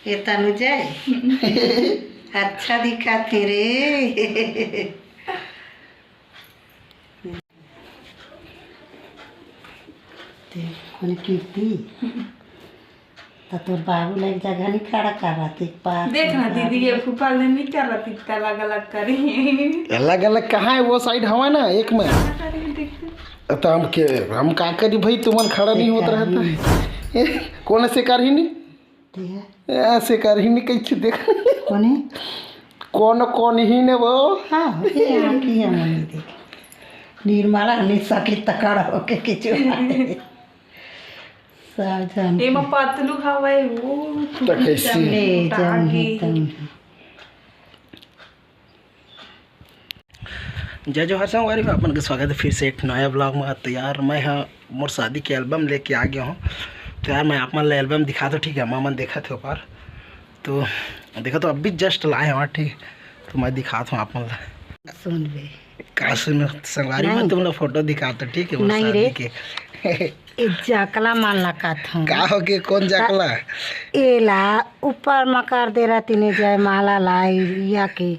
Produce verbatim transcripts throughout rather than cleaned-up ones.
ये तनुजा हे। अच्छा दिखत हे रे। ते कोने कीर्ति, त तोर बाबू ला एक जगह नहीं खड़ा कर रहा, एक पास देख ना में दीदी, ये खड़ा। फूफा ले नहीं कर रहा थी, अलग अलग करी। अलग अलग कहाँ है? वो साइड हवा ना एक में। करी देखते। त हम के, हम का करी भाई, तुमन खड़ा नहीं होत रहता। कौन से कर ही नहीं? ठीक है। ऐसे कर ही नहीं कहीं देख। कोने? कौन, कौन ही ने वो? हाँ, ये आँखी है मम्मी देख। निर्मला ने सके तकड़ होके किचु। सब जान एमा के। पतलू हवय, वो त कैसे? ले मोटा जान गे। तम। जय जोहार संगवारी, मैं अपन के स्वागत है फिर से एक नया ब्लॉग में। तो यार, मैं हा मोर शादी के एल्बम लेके आ गया हूँ। तो यार, मैं आप मन ला एल्बम दिखा दो, ठीक है? माँ मन देखत हो पर, तो देखो, तो अभी जस्ट लाए हूँ, ठीक। तो मैं दिखात हूँ आप मन ला। सुन बे। का सुन संगवारी, मैं नहीं। तुम लोग फोटो दिखा दो, ठीक है? मोर नहीं रे। शादी के। ए जकला मन ला कथों। का हो के, कौन जकला? एला ऊपर म कर दे रहती ने जयमाला ला या के।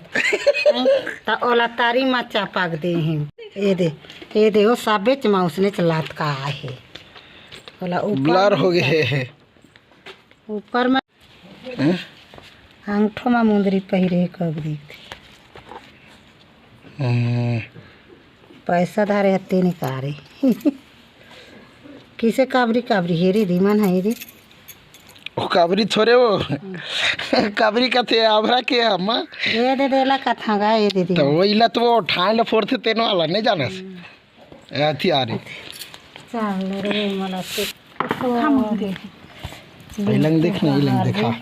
त ओला तरी म चपक दे ही। ए दे, ए दे, ओ सबेच म उसने च लटका आहे। ओला ऊपर ब्लर में हो गए। ऊपर में हम्म? अंगठो म मुंदरी पहिरे हे कब दिखथे। हम्म। पैसा धारे हत्ते निकारे। किसे काबरी काबरी हेरी दीमन है रे। ओ काबरी थोरे वो। काबरी कथे आभरा के हम। ए दे देला कथा गा, ए दे दी। तो वो इला तो वो ठान ले फोरथे तेन वाला नहीं जानस। ए, अथी आ रे। चल रे, मला से। हम दे। इलंग देख ना, इलंग देखा।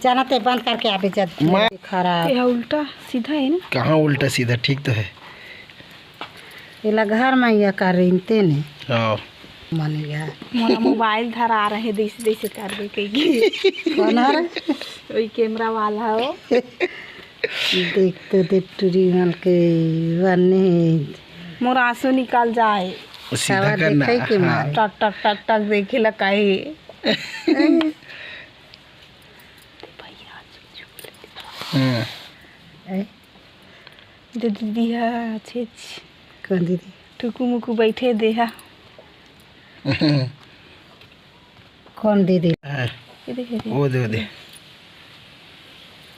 जाना ते बंद करके आबे जद। मैं खराब। ये उल्टा सीधा है ना? कहाँ उल्टा सीधा, ठीक तो है। एला घर में या कर रही ते ने। हाँ। मन गया। मोला मोबाइल धरा रहे, जैसे जैसे कर दे कही। कौन है रे? वही कैमरा वाला हो। देख तो दे टुरी मन के बने। मोर आंसू निकल जाए। सीधा सवा करना, देखे के हाँ। मारे। टक टक टक टक देखे ला काहे। हम्म। ए? दे दीदी हा, अच्छे अच्छे। कौन दीदी? टुकु मुकु बैठे दे हा। कौन दीदी? हाँ। ये दे, ये दे। वो दे, वो दे।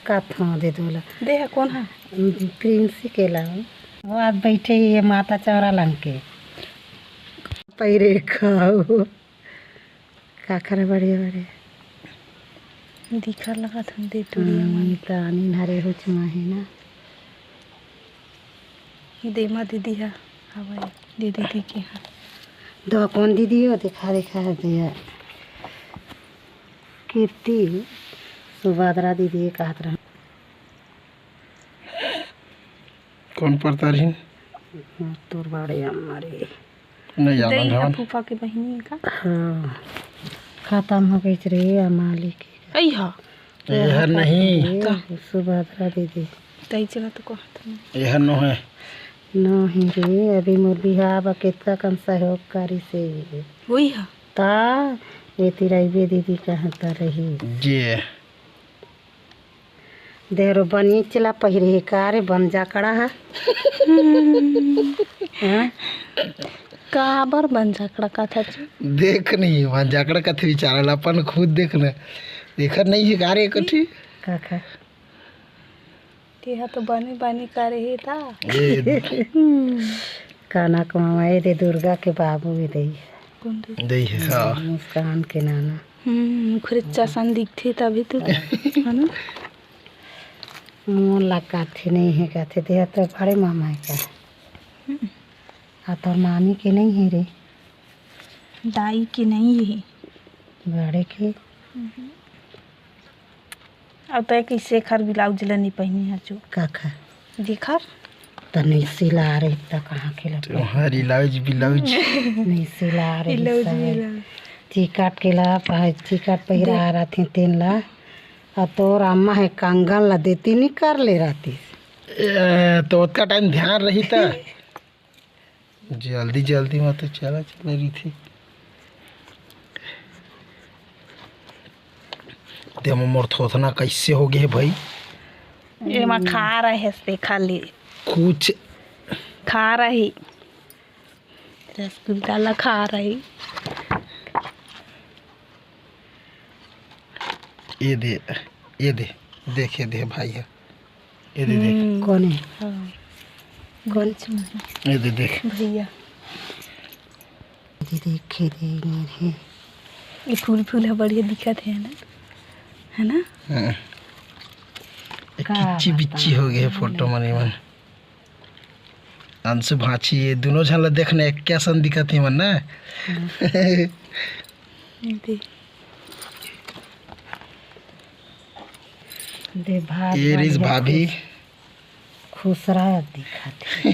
कथों दे दोला। दे हा, कौन हा? प्रिंसी के ला। वो आज बैठे ही ये माता चौरा लंग के। पैरे खाओ। काखर बढ़िया बढ़िया। दिखा लगत हन दे टुरिया मन। हम्म, त आनी हरे हुच माहे ना। देमा दीदी हा, हवय, दे दीदी के हा। दो कौन दीदी हो? दिखा, दिखा दिया। कीर्ति, सुभद्रा दीदी कहत रहा। कौन पड़ता रही? तोर बड़े अम्मा रे। नहीं जाना दई हा धान। फूफा के बहिनी का? हाँ। खत्म हो गई रे अम्मा लेके। अई हा। एहर नहीं। रे, सुभद्रा दीदी। तई चला तो कहत नहीं। एहर नो है। नो ही रे, अभी मोर बिहाव बा, केतका कन सहयोग करी से। वही हा। ता, ये तिरैबे दीदी कहता रही। जे। देहरो बनी चला पहिरे हे का रे, बन जाकड़ा हा? हाँ? काबर बन जाकड़ा कथा छु? देख नहीं, बन जाकड़ा कथे बिचारा ला, अपन खुद देख ना। देखत नहीं है का रे कठी? काखा? तेहा तो बने बने करे हे ता। ए। कनक मामा, ए दे दुर्गा के बाबू भी दई। कौन दे? दई है, हाँ। मुस्कान के नाना। हम्म, ओखरे चसन दिखथे तभी तो, है ना? मोर ला काथे नहीं है, काथे दे तो बड़े मामा है का? हम्म। आ तोर मामी के नहीं है रे? दाई के नहीं है। बड़े के? हम्म। अब तो एक शेखर ब्लाउज ला नहीं पहनी है जो। काखा? जेखर? त नहीं सिला रही त कहाँ के ला तुम्हारी लाउज ब्लाउज। नहीं सिला रही ब्लाउज सब। ब्लाउज। चिकट के ला, पह-, चिकट पहिरा देख। रहती तेन ला। आ तोर अम्मा है कंगन ला देती नहीं कर ले रहती। ए, तो ओतका टाइम ध्यान रही त। जल्दी जल्दी में तो चला चला रही थी। दे मोर थोथना कैसे हो गे भाई? एमा खा रहे से खाली कुछ खा रही, रसगुल्ला ला खा रही। ये दे, ये दे, देख, ये दे भाई है, ये दे, देख। हम्म। कौन है? हाँ। कौन? ये दे, देख। भैया। ये देखे दे, ये है। ये फूल, फूल है, बढ़िया दिखत है ना, है ना? हाँ। ये का किच्ची बिच्ची बताऊं हो गए फोटो मन। अंशु भांची, ये दोनों झन ला देखने एक क्या सन दिखत हे मन ना। हाँ। दे। दे भात ये रिस बन गया, भाभी। खुस-, खुसरा दिखत हे।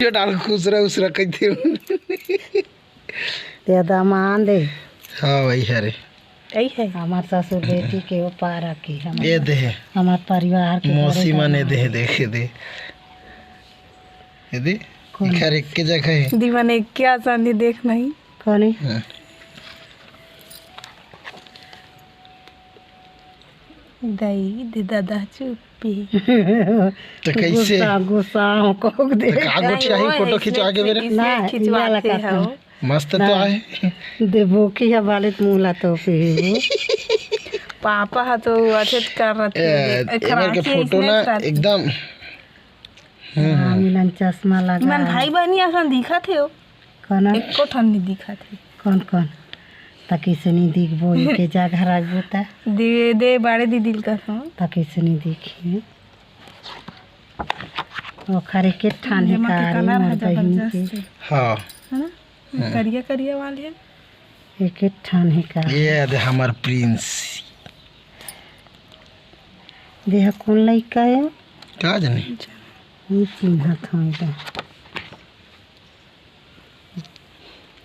जो डाल खुसरा उसरा कहते हो। दे दमान दे। हाँ, वही हरे। यही है। हमार ससुर बेटी के वो पारा की, हमार, ये दे। हमार परिवार के मौसी बड़े मन, ये दे, दामाद। देखे दे। ये दे। कौन? इखर एक के जगह है। दी मने क्या सानी देख नहीं। कौन है? हाँ। दई दे दादा चुप्पी। तो कैसे? गुस्सा, गुस्सा हो को दे। तो का गोठिया ही नहीं, वो फोटो ऐसे खिंचवा के मेरे? इसलिए ना, खिंचवाते इला लगा हो। मस्त तो ना। आए। देबो की है बालित मुला तो पे। पापा हा तो अच्छे कर रहे थे। ए, देख, एक बार के खराब फोटो इसने ना कर दी। एकदम। हम्म, हाँ, हम्म। मिलन चश्मा लगा। मन भाई बहनी असन दिखत हे हो। कौन? एको ठन नहीं दिखत हे। कौन, कौन? त कैसे नहीं दिखबो, एके जगह रखबो त। दे, दे, बड़े दीदी ल कसम। त कैसे नहीं दिखी? ओखर एके ठान ये हे माँ के कारी कलर मोर है बहिन के। जबरदस्त है। हाँ। है ना? हाँ। करिया, करिया वाले है। एके ठान हे कारी। ये दे हमर प्रिंस। देह कौन लइका है? का जाने? ये चिन्हत हूँ इधर।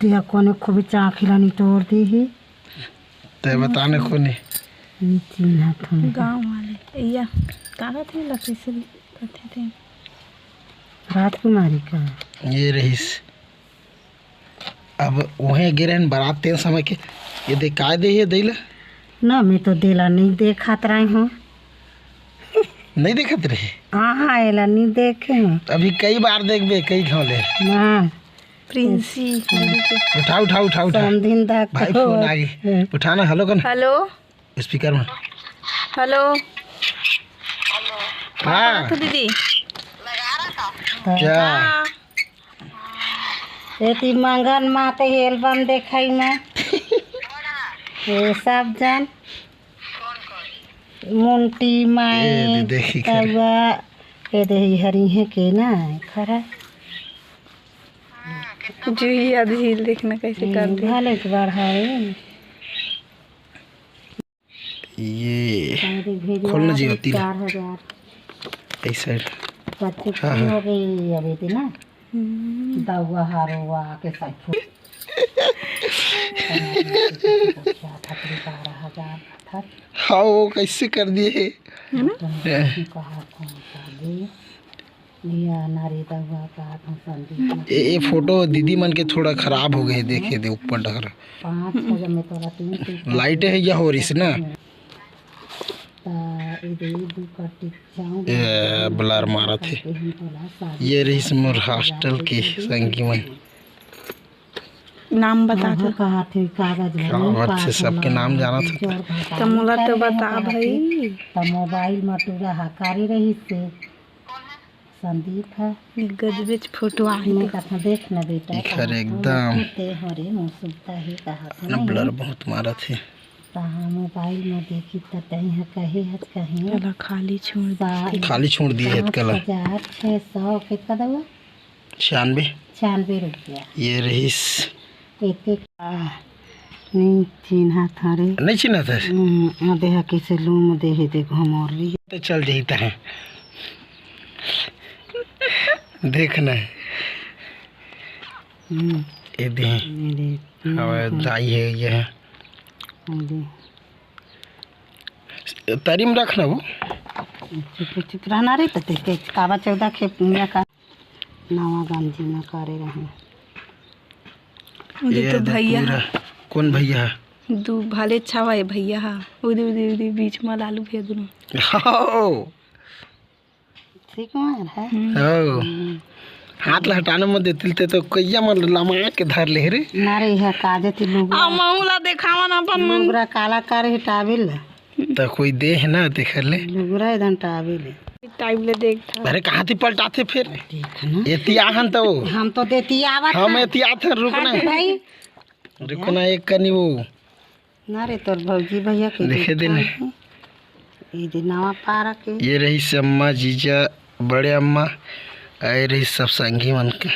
तेहा कोने खूबी चाँखी ला निटोर दे हे। ते बता ने कोने। नी चिन्हत हन। गाँव वाले। या, का कथे ला, कैसे कथे ते? राजकुमारी का? ये रहिस। अब उहें गे रहेन बारात तेन समय के। ये दे काय दे हे दे ला? ना, मैं तो देला नहीं देखत रहे हूँ। नहीं देखत रहे? हाँ, हाँ, एला नहीं देखे हूँ। अभी कई बार देखबे, कई घाव ले। हाँ। प्रिंसी। उठा, उठा, उठा, उठा। समधिन दा भाई, को। फोन आ गई। उठा ना, हेलो कर ना। हेलो। स्पीकर में। हेलो। हाँ। बात दीदी। क्या? हाँ। एती मंगन माँ ते एल्बम देखई में। ये सब जन। मुंटी माई, ए, दे देखी खरे। कौआ, ए दे ही हरी है के ना, खरा। जुही अधील देखना कैसे कर हम्म, दे। भले के बढ़ावे। ये सारे भेजवा खोलना जी दे होती ना। चार हजार। ऐसा। कच्चे हाँ, हाँ। हो गई अभी थी ना। हम्म। दउआ हारो हुआ के सब फूल। क्या था, तेरे बारह हजार का था। हाँ, वो कैसे कर दिए? है ना? तुम हैं। कहा कौन सा दे? भैया, नारी दउआ का था, संदीप। ये, ये फोटो दीदी मन के थोड़ा खराब हो गए, देखे दे ऊपर डहर। पाँच छः जमे तोरा तीन सौ लाइट है या हो रही ना? त ए दे दू कट्टी चाउर ए, blur मारत हे। करके हम तोला शादी ये रहिस मोर hostel के संगी मन। नाम बता दो। कहा थे कागज का वाला बात से पास सबके वाला नाम जानत हे। जोर घटा त मोला तो कर बता रहा भाई। थे। त मोबाइल म टूरा हकारी रहिस से। संदीप है। ये गजबेच फोटो आहे मैं तो। कहा देख ना बेटा, इखर कहा एकदम। ते हरे मौसम ता ही कहा था ना, नहीं। Blur बहुत मारत हे। कहा मोबाइल में देखी त तही है कहे हच कहे। कला खाली छोड़ सा-, दिए। खाली छोड़ दिए है पाँच कला। हजार छः सौ कितना दवा? छियानवे। छियानवे रुपया। ये रहीस। एक एक, आ, नहीं चिन्हा था रे। नहीं चिन्हा था? हम्म, आ देहा कैसे लूम देहे देखो हम और रही। तो चल जाई तहे। देखना है। हम्म। ये दे। ये दे। हमारे हम्म। दाई है, ये है। ये दे। तारी में रखना वो। चुप, चुप रहना रे, तो तेरे के काबा चौदह खेप में का नवा गंजी में करे रहे। ये तो तो भैया पूरा। कौन भैया? दू भाले छावा है भैया हा। उदे, उदे, उदे बीच में लालू भैया दोनों। हो। ठीक मार है। हम्म। हो। हाथ ला हटाने मत देतिल ते तो कइया मन लमा के धर ले रे। ना रे, यह काजे ती लुगरा। आ, महू ला देखावन अपन मन। लुगरा काला कर हटाबिल। त कोई दे है ना, देख ले। लुगरा एकदम टाबिल। टाइम ले देख। अरे, कहाँ ती पलटाथे फिर? देख ना। एती आहन तो। हम तो देती आवत हम हन। एती आथे, रुक ना। हट भाई। रुक ना, एक कनी वो। ना रे, तोर भौजी भैया के देखे दे ना। देखा है। ये दे नवा पारा के। ये रही से अम्मा, जीजा, बड़े अम्मा, आए रही सब संगी मन के।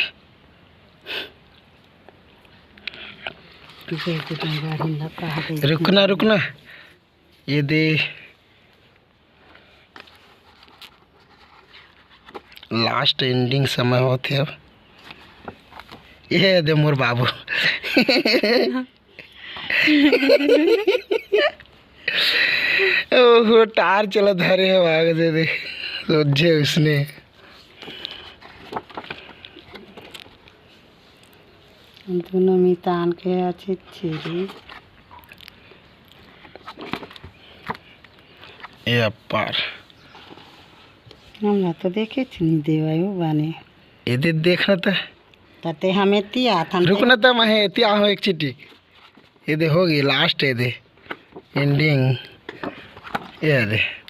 जय जय गंगा हिंदा कहा दे। रुकना, रुकना। ये दे। लास्ट एंडिंग समय होथे अब। ये दे मोर बाबू। ओहो, टार चला धरे हे, आगे दे दे। सोझे उसने। दोनों मितान के अच्छी छिरी। ए अपार। हमला तो देखे च नहीं देवायो बाने। ये दे देखना त। तते हमें तिया था। रुकना त, मैं एती आहूँ एक चिटिक। ये दे होगे लास्ट, ये दे एंडिंग। ये दे।